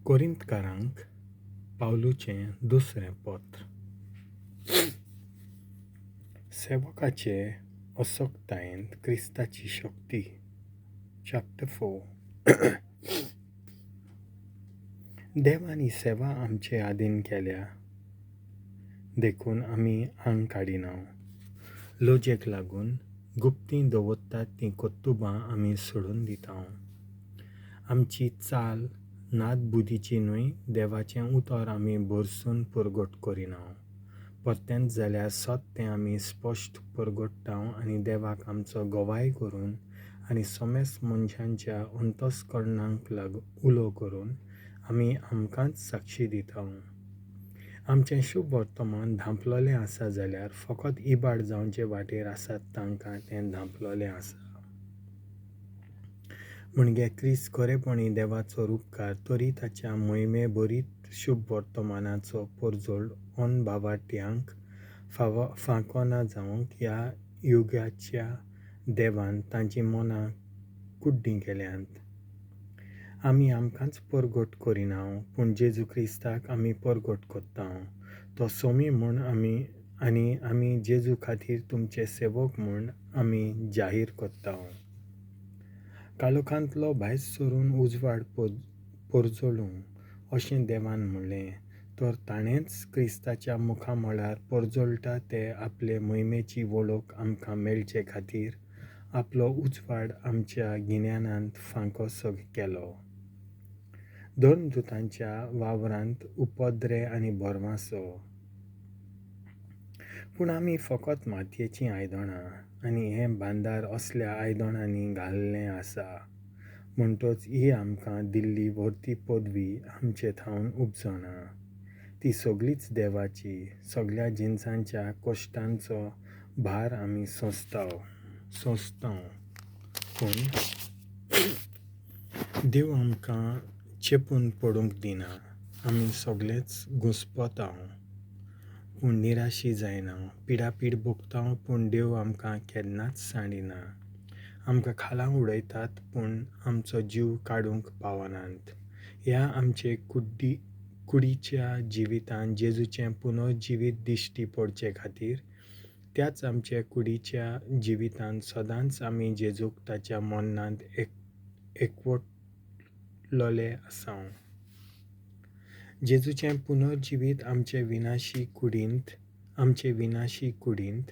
कोरिंतकारांक पावलूचें दुसरें पत्र. सेवकाचे असक्तायेंत क्रिस्ताची शक्ती. चॅप्टर 4. देवान ही सेवा आमचे आदीन केल्या देखून आमी आंग काडिना. लजेक लागून गुप्तीं दवरतात तीं कर्तुबां आमी सोडून दिता. आमची चाल नादबुदीची न्हय, देवाचें उतर आमी भरसून परगट करिना. परतेंच जाल्यार सत तें आमी स्पश्ट परगट्टा आनी देवाक आमचो गवाय करून आनी समेस्त मनशांच्या अंतस्करणाक उलो करून आमी आमकांच साक्षी दिता. आमचें शुभ वर्तमान धांपलोलें आसा जाल्यार फकत इबाड जावचे वाटेर आसात तांकां तें धांपलोलें आसा. म्हणजे क्रिस्त खरेपणी देवाचो रुपकार तरी ताच्या मोहिमे भरीत शुभ वर्तमानाचो परजळ अनभावाट्यांक फांको ना जावंक ह्या युगाच्या देवान तांचीं मनां कुड्डीं केल्यांत. आमी आमकांच परगट करिना, पूण जेजू क्रिस्ताक आमी परगट करता. तो सोमी म्हूण आमी आनी आमी जेजू खातीर तुमचे सेवक म्हूण आमी जाहीर करता. काळोखांतलो भायर सरून उजवाड परजळूं अशें देवान म्हणलें, तर ताणेंच क्रिस्ताच्या मुखामळार परजळटा ते आपले मोहिमेची वळख आमकां मेळचे खातीर आपलो उजवाड आमच्या गिन्यानांत फांकोसो केलो. धर्मदुतांच्या वावरांत उपद्रे आनी भरवासो. पूण आमी फकत मातयेचीं आयदनां आनी हें बांदार असल्या आयदनांनी घाल्लें आसा, म्हणटच ही आमकां दिल्ली व्हरती पदवी आमचे थावन उपजना. ती सगळीच देवाची. सगळ्या जिनसांच्या कश्टांचो भार आमी सोंसता, पूण देव आमकां चेपून पडूंक दिना. आमी सगळेच घुस्पता पूण निराशी जायना, पिडापीड भोगता पूण देव आमकां केन्नाच सांडिना. आमकां खाला उडयतात पूण आमचो जीव काडूंक पावनात. ह्या आमचे कुडीच्या जिवितान जेजूचें पुनर्जिवीत दिश्टी पडचे खातीर त्याच आमचे कुडीच्या जिवितान सदांच आमी जेजूक ताच्या मरणांत एकवटलोले आसा. जेजूचें पुनर्जिवीत आमचे विनाशी कुडींत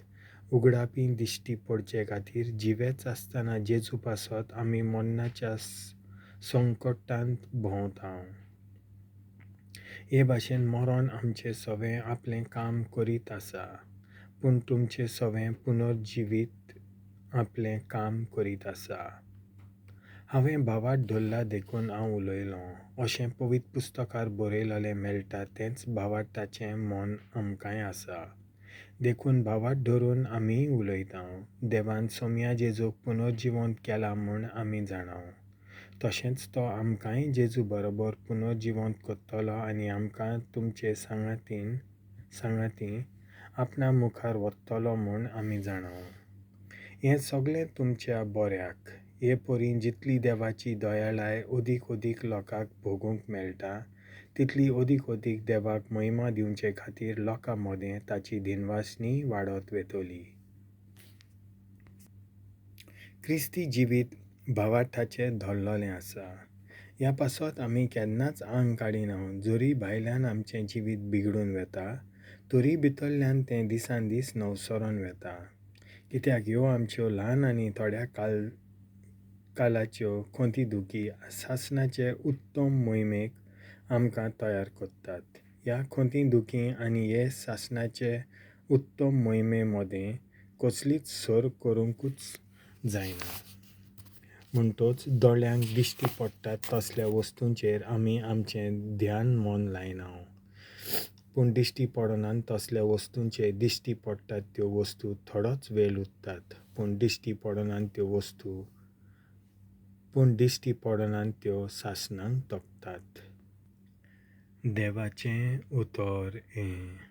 उगडापी दिश्टी पडचे खातीर जिवेच आसतना जेजू पासत आमी मरणाच्या संकटांत भोंवता. हे भाशेन मरण आमचें सवें आपलें काम करीत आसा, पूण तुमचें सवें पुनर्जिवीत आपलें काम करीत आसा. हांवें भावार्थ धरला देखून हांव उलयलों अशें पवित्र पुस्तकार बरयलोलें मेळटा तेंच भावार्थाचें मन आमकांय आसा. देखून भावार्थ धरून आमीय उलयता. देवान सोमया जेजूक पुनर्जिवंत केला म्हूण आमी जाणा. तशेंच तो आमकांय जेजू बरोबर पुनर्जिवंत करतलो आनी आमकां तुमचे सांगाती आपणा मुखार व्हरतलो म्हूण आमी जाणा. हें सगळें तुमच्या बऱ्याक. हे परी जितली देवाची दयाळाय अदीक अदीक लोकांक भोगूंक मेळटा तितली अदीक अदीक देवाक महिमा दिवचे खातीर लोकां मदें ताची दिनवासणी वाडत वतली. क्रिस्ती जिवीत भावार्थाचें धरलोलें आसा. ह्या पासत आमी केन्नाच आंग काडिना. जरी भायल्यान आमचें जिवीत बिगडून वता तरी भितरल्यान तें दिसान दीस नवसरोन वता. कित्याक ह्यो आमच्यो ल्हान आनी थोड्या कालाच्यो खंती दुखी सासणाचे उत्तम मोहिमेक आमकां तयार करतात. ह्या खंती दुखी आनी हे सासणाचे उत्तम मोहिमे मदें कसलीच सर करूंकूच जायना. म्हणटच दोळ्यांक दिश्टी पडटात तसल्या वस्तूंचेर आमी आमचें ध्यान मन लायना, पूण दिश्टी पडनात तसल्या वस्तूंचेर दिश्टी पडटात त्यो वस्तू थोडोच वेळ उरतात, पूण दिश्टी पडनात त्यो सासणाक तगतात. देवाचें उतर हें.